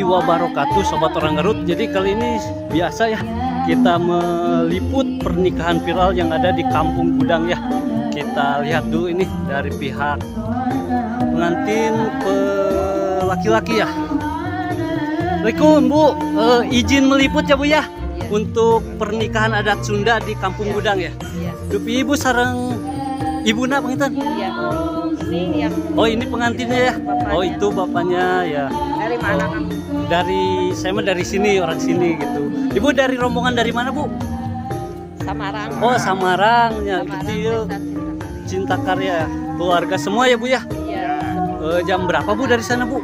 Wabarakatuh, sobat orang Garut. Jadi kali ini biasa ya, kita meliput pernikahan viral yang ada di Kampung Gudang ya. Kita lihat dulu ini dari pihak pengantin laki-laki ya. Assalamualaikum Bu, izin meliput ya Bu ya, untuk pernikahan adat Sunda di Kampung Gudang ya. Dupi Ibu sareng Ibu nak penginten? Iya. Ini yang Oh, ini pengantinnya ya. Bapaknya. Oh, itu bapaknya ya. Dari mana kamu? Dari saya mah dari sini, orang sini gitu. Ibu dari rombongan dari mana, Bu? Samarang. Oh, Samarang ya, Samarang, kecil. Desa Cinta Karya. Keluarga semua ya, Bu ya? Iya. Jam berapa Bu dari sana, Bu?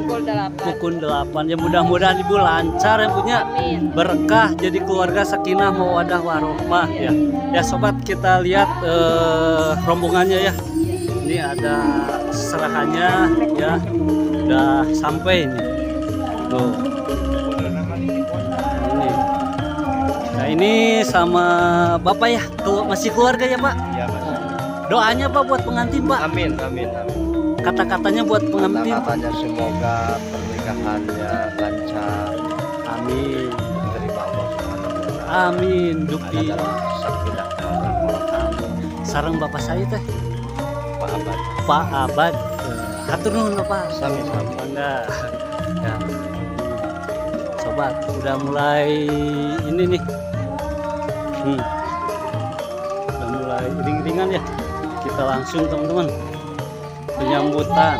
Pukul 8. Pukul 8. Ya mudah-mudahan Ibu lancar ya punya. Amin. Berkah jadi keluarga sakinah mawadah warohmah ya. Ya sobat, kita lihat rombongannya ya. Ini ada serahannya ya. Udah sampai ini. Tuh. Ini. Nah, ini sama Bapak ya. Masih keluarga ya, Pak? Iya, Pak. Doanya Pak buat pengantin, Pak. Amin, amin, amin. Kata-katanya buat pengantin. Kata-katanya semoga pernikahannya lancar. Amin. Diterima Allah Subhanahu wa Ta'ala. Amin. Dupi. Ada dalam sakinah mawaddah. Sareng bapak saya teh. Pak Abad. Pak Abad. Hatur nuhun Bapak. Sami-sami. Mangga. Ya. Sobat, udah mulai ini nih. Udah mulai iring-iringan ya. Kita langsung teman-teman penyambutan.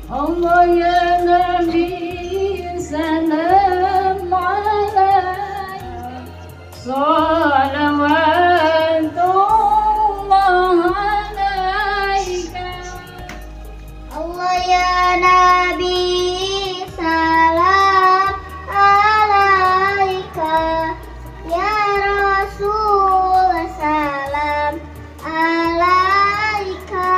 Allah ya Nabi salam alaika salawatullah alaika. Allah ya Nabi salam alaika ya Rasul salam alaika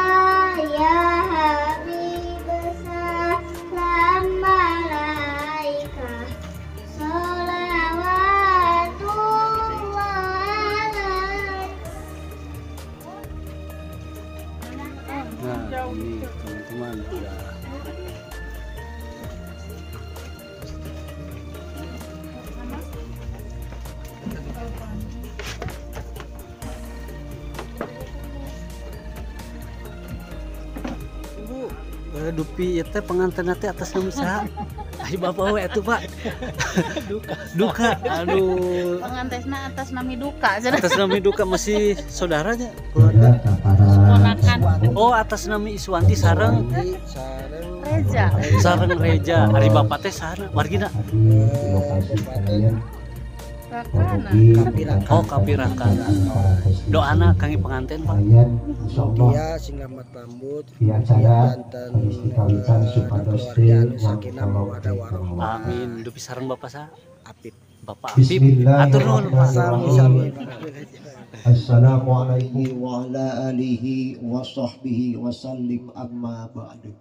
ya Habib salam alaika sholawatullah alaika. Nah, ini teman-teman udah. Ibu, dupi ieu teh pengantin teh atas nama saha? Ai bapak we atuh, Pak. Duka. Duka. Aduh. Pengantesna atas nami duka. Atas nami duka masih saudaranya, keluarga. Ponakan. Oh, atas nami Iswanti sareng Reja. Sareng Reja. Ari bapak teh saha wargina? Rakana. Oh, kapirakan. Doana kangge pengantin, Pak. Dia sing lambat rambut, jantan keluarga anu sakinah mawaddah warahmah. Amin. Dupi sareng bapak saha? Apip. Bapak Apip. Atur nuhun, Pak. Sami-sami. Assalamualaikum wa ala alihi wa sahbihi wa sallim, amma ba'du.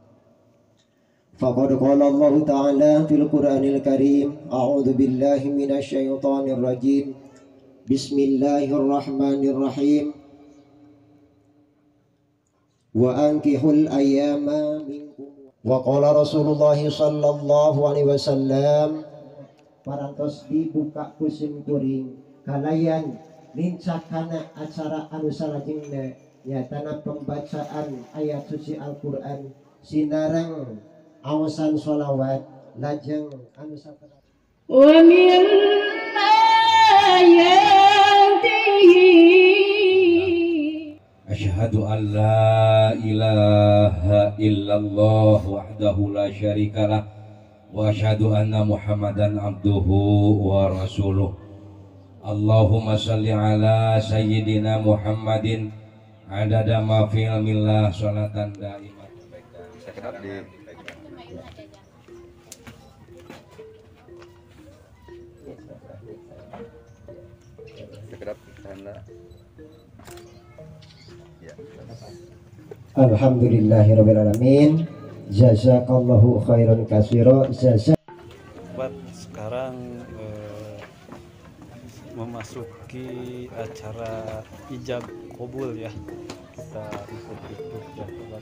Faqad qala Allah Ta'ala fil Qur'anil Karim, a'udzu billahi minasyaitonir rajim. Bismillahirrahmanirrahim. Wa ankihul ayyama minkum. Wa qala Rasulullah sallallahu alaihi wasallam, parantos dibuka kusim kuring kalayan nincakana acara anu salajengna nyatana pembacaan ayat suci Al-Qur'an sinareng awasan sholawat lajeng anu sapera. Wa min ayatihi. Asyhadu an la ilaha illallah wahdahu la syarikalah wa asyhadu anna Muhammadan abduhu wa rasuluh. Allahumma shalli ala sayyidina Muhammadin adada ma fi ilmillah sholatan daimah. Alhamdulillahirabbil alamin. Jazakallahu khairan katsira. Jazak. Sekarang memasuki acara ijab kabul ya. Kita ikut-ikut ya sobat.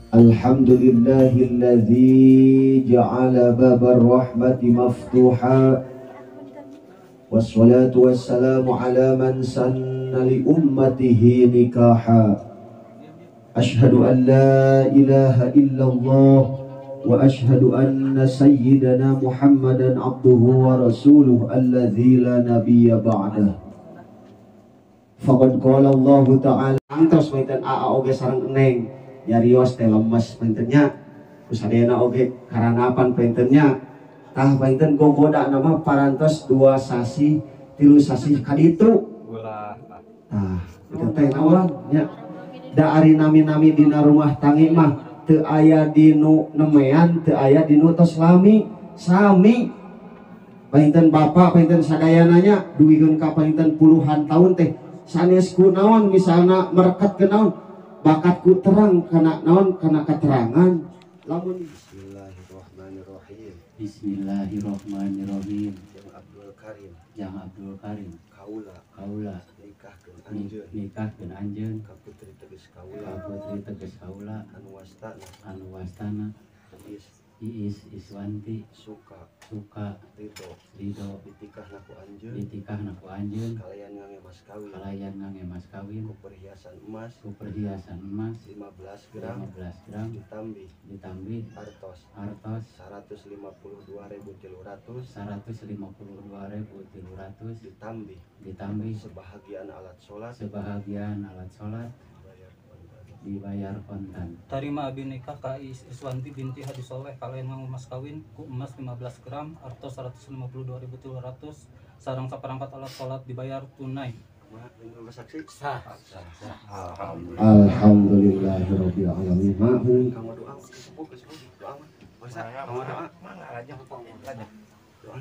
Alhamdulillahilladzi ja'ala babar rahmati maftuha. Wassalatu wassalamu ala man sanna li ummatihi nikaha. Ashhadu an la ilaha illallah wa ashhadu anna sayyidana Muhammadan abduhu wa rasuluhu alladzi la nabiyya ba'dah. Faqad qala Allahu ta'ala antos panginten aa oge sareng eneng nyarios teh lemes pangintennya kusadayana oge karanapan pangintennya tah panginten gogoda nama parantos 2 sasih 3 sasih kaditu tah itu teh naon nya da ari nami-nami dina rumah tangga mah teu aya dinu nemean teu aya dinu tos lami sami panginten bapak panginten sadayana nya duwikeun ka panginten puluhan tahun teh sanes ku naon misalna merekat ke naon bakat ku terang kana naon kana keterangan lamun. Bismillahirrahmanirrahim. Bismillahirrahmanirrahim. Jang Abdul Karim. Jang Abdul Karim. Kaula. Kaula. Nikahkeun anjeun. Nikahkeun anjeun. Ka putri teges kaula. Ka putri teges kaula. Anu wastana. Anu wastana. Iis. Iis Iswanti. Suka. Suka. Ridho. Ridho. Ditikahna ku anjeun. Ditikahna ku anjeun. Kalayan ngangge mas kawin. Kalayan ngangge mas kawin. Ku perhiasan emas. Ku perhiasan emas. 15 gram. 15 gram. Ditambih. Ditambih. Artos. Artos. 152.300. 152.300. Ditambih. Ditambih. Sebahagian alat sholat. Sebahagian alat sholat. Dibayar kontan. Tarima abi nikah ka Iswanti binti Hadi Soleh kalayan nganggo mas kawin ku emas 15 gram artos 152.300 sareng saperangkat alat sholat dibayar tunai. Sah. Alhamdulillahirabbil alamin. Maafun kamu doa doa. Kamu doa. Doa.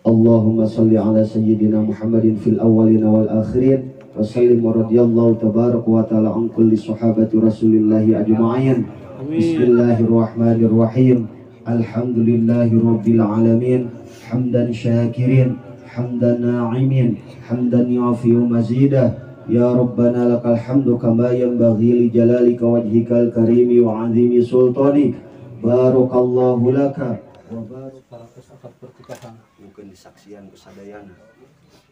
Allahumma salli ala sayyidina Muhammadin fil awwalin wal akhirin. Wasallim wa radiyallahu tabaraka wa ta'ala an kulli sahabati rasulillahi ajma'in. Bismillahirrahmanirrahim. Alhamdulillahi rabbil alamin. Hamdan syakirin, hamdan na'imin, hamdan yu'afiyu mazidah. Ya Rabbana lakal hamdu kama yanbaghi li jalalika wajhikal karimi wa 'azimi sultanik. Barakallahu laka wa barak. Akad pernikahan mungkin disaksian kusadayana.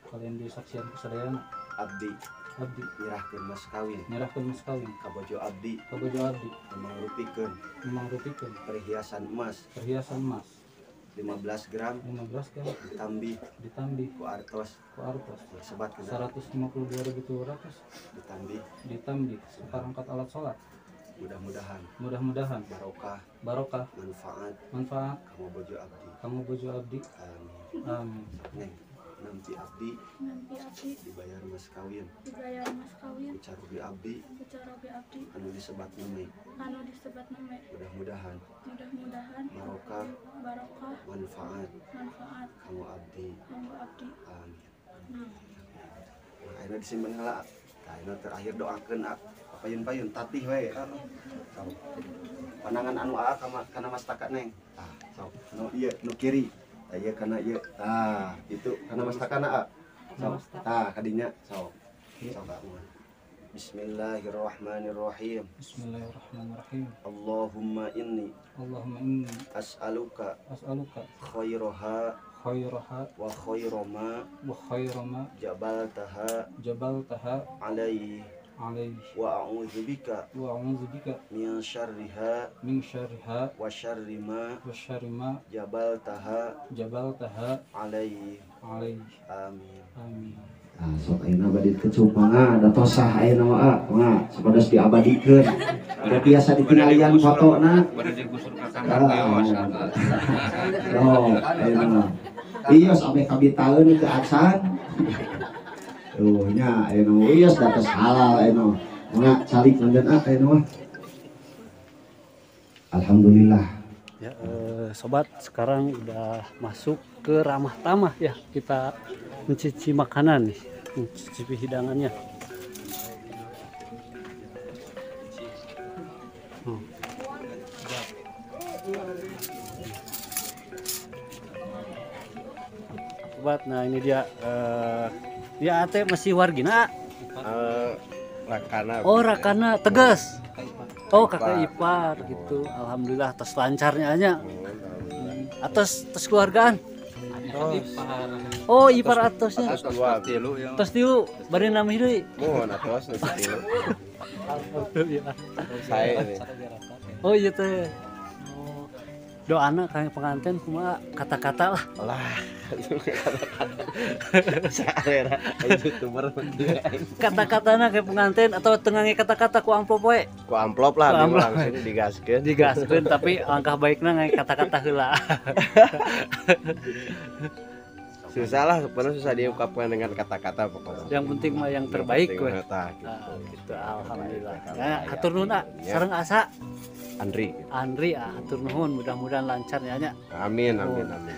Kalian disaksian kusadayana. Abdi abdi nyerahkeun mas kawin. Nyerahkeun mas kawin. Ka bojo abdi. Ka bojo abdi. Mangrupikeun. Mangrupikeun. Perhiasan emas. Perhiasan emas. 15 gram. 15 gram. Ditambih. Ditambih. Ku artos. Ku artos. Sebat 152.300. Ditambih. Ditambih seperangkat alat sholat. Mudah-mudahan. Mudah-mudahan. Barokah. Barokah. Manfaat. Manfaat. Kamu bojo abdi. Kamu bojo abdi. Amin. Amin. Neng, nampi abdi. Nampi abdi. Dibayar mas kawin. Dibayar mas kawin. Ku carobi abdi. Ku carobi abdi. Anu disebat neme. Anu disebat neme. Mudah-mudahan. Mudah-mudahan. Barokah. Barokah. Manfaat. Manfaat. Kamu abdi. Kamu abdi. Amin. Amin. Akhirnya disimpan heula. Akhirnya terakhir doakeun payun-payun tatih we. Sok. Pandangan anu aa kana mastaka neng. Tah, sok. Nu ieu nu kiri. Tah ieu kana ieu. Tah, itu kana mastakana aa. Sok. Tah kadinya sok. Sok aa. Bismillahirrahmanirrahim. Bismillahirrahmanirrahim. Allahumma inni. Allahumma inni as'aluka as'aluka khairaha khairaha wa khairama wa khairama jabaltaha jabaltaha alaihi alaihi wa a'udzubika min syarriha wa syarri ma jabaltaha alaihi. Amin. Amin. Nah, sok ayeuna bade kecumpangna da tosah ayeuna mah mah supados diabadikeun. Udah biasa ditinggalian fotona. Bade digusur ka kamar kios. Oh, ayeuna mah. Ios ameh kabitaeun teu acan. Tuh nya ayeuna mah ios da tos halal ayeuna. Mangga calik lanjut ah ayeuna mah. Alhamdulillah. Ya, sobat, sekarang udah masuk ke ramah tamah ya. Kita mencicipi makanan nih, mencicipi hidangannya. Sobat, nah ini dia ya ate masih wargina. Rakana. Oh, rakana tegas. Oh, kakak ipar gitu. Alhamdulillah atas lancarnya aja. Atas tes keluargaan. Oh, ipar atosnya. Atos tilu, bari nami deui. Mohon atos nu tilu. Alhamdulillah. Sae ini. Oh iya teh. Oh. Doana kang pengantin kumaha kata-kata lah. Lah, kata-kata. Saarera YouTuber kata-katana ke pengantin atau tengange kata-kata ku amplop we? Ku amplop lah, ku amplop. Langsung digaskeun. Digaskeun tapi langkah baikna ngange kata-kata heula. Susah lah, sebenarnya susah diungkapkan dengan kata-kata pokoknya. Yang penting mah yang terbaik we. Tah gitu. Nah, gitu. Alhamdulillah. Ya, hatur nuhun ah, sareng asa Andri. Andri ah, hatur nuhun, mudah-mudahan lancar ya nya. Amin amin amin.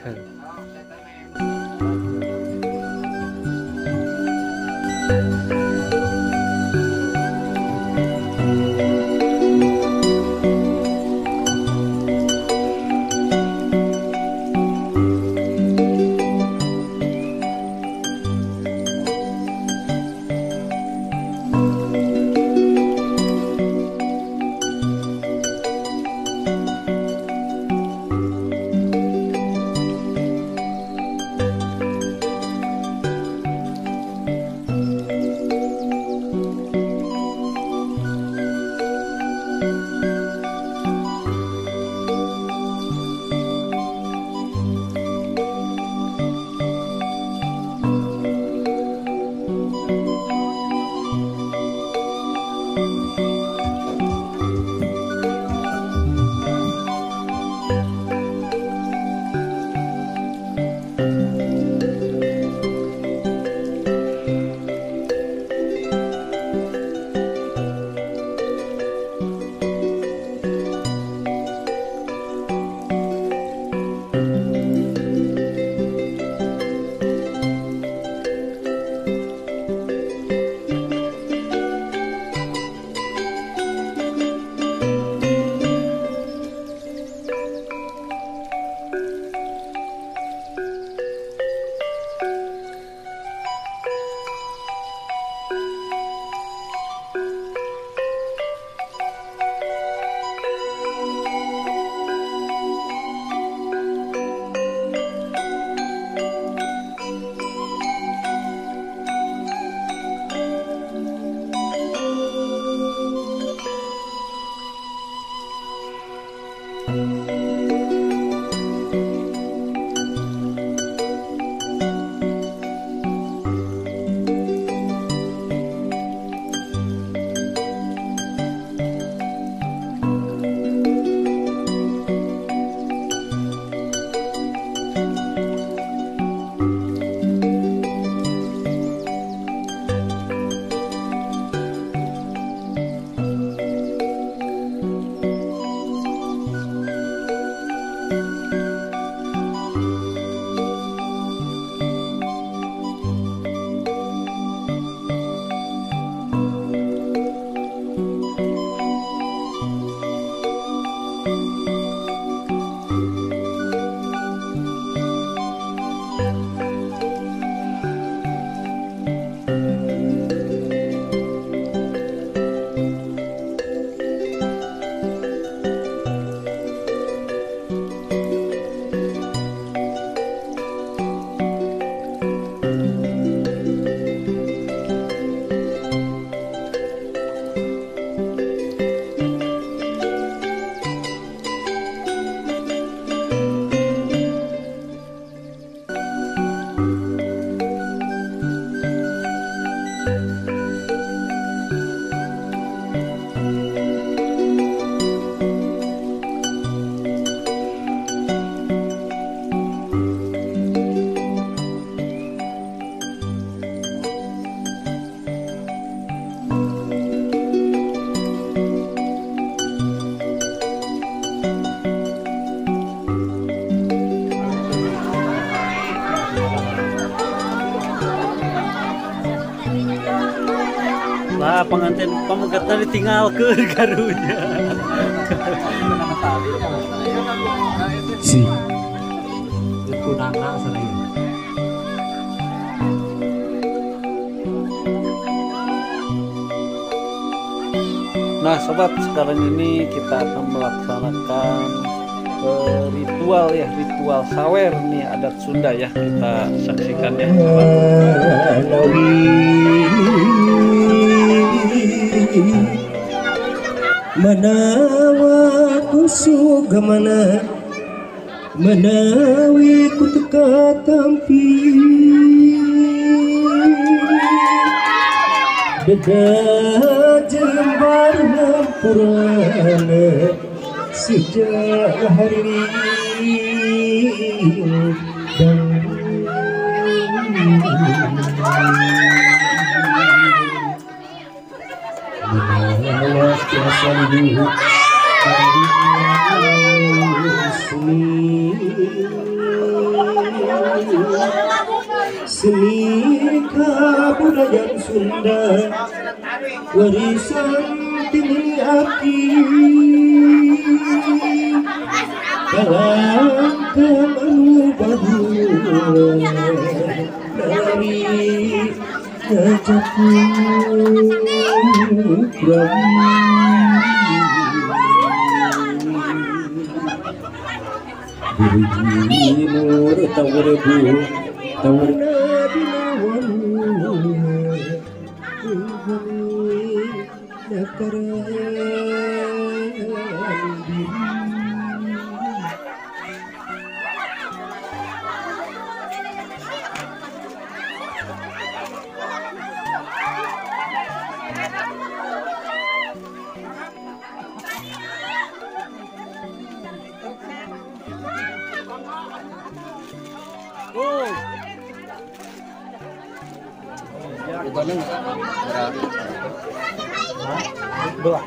Panganten pamegatna ditinggalkeun karunya. Si. Kunangna selain. Nah sobat, sekarang ini kita akan melaksanakan ritual ya, ritual sawer nih adat Sunda ya, kita saksikan ya sobat. Manawa kusugamana menawi kuteka tampi beda jembar lampurana sejak hari dan menawa seni kabudayaan Sunda warisan tini abdi dalam anu baru dari Oh,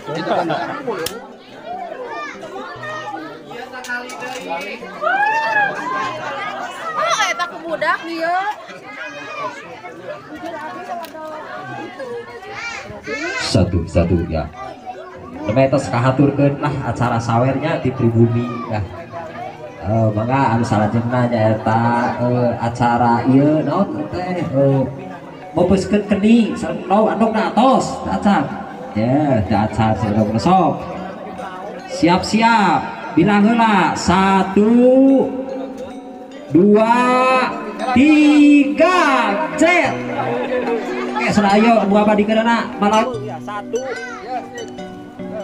eta ku budak dia. Satu ya. Namanya tos kahaturkeun lah acara sawernya di pribumi lah. Mangga anu salajengna nyaeta acara ieu naon teh meupeuskeun kendi sareng andokna tos acan. Ya, acan sareng sok. Siap-siap, bilang heula 1 2 3 cet. Oke, sudah ayo nu abadi keunana malam ya 1.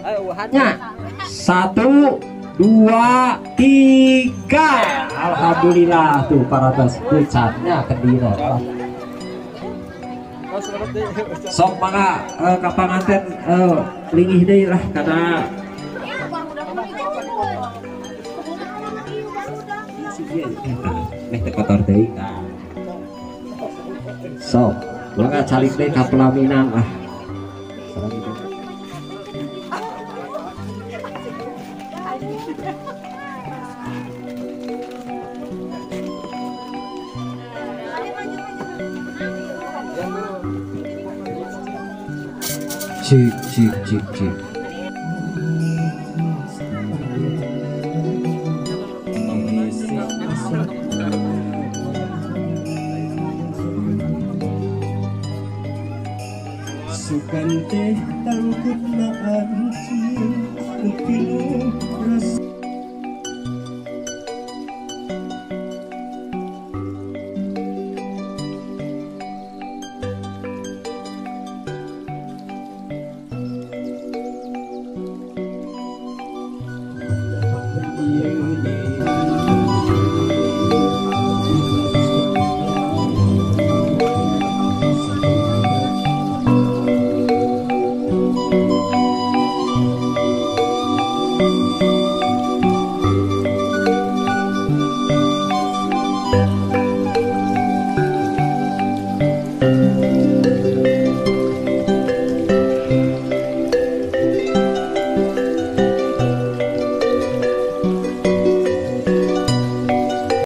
Ayo uhannya. 1 2 3. Alhamdulillah tuh para tos pucatnya kendina. Sok mangga ka panganten lingih deui lah kana meh teu kotor deui. Sok mangga calik deui ka pelaminan lah. Cik cik cik cik. Sukan teh tangkupna anjing pilu rasa.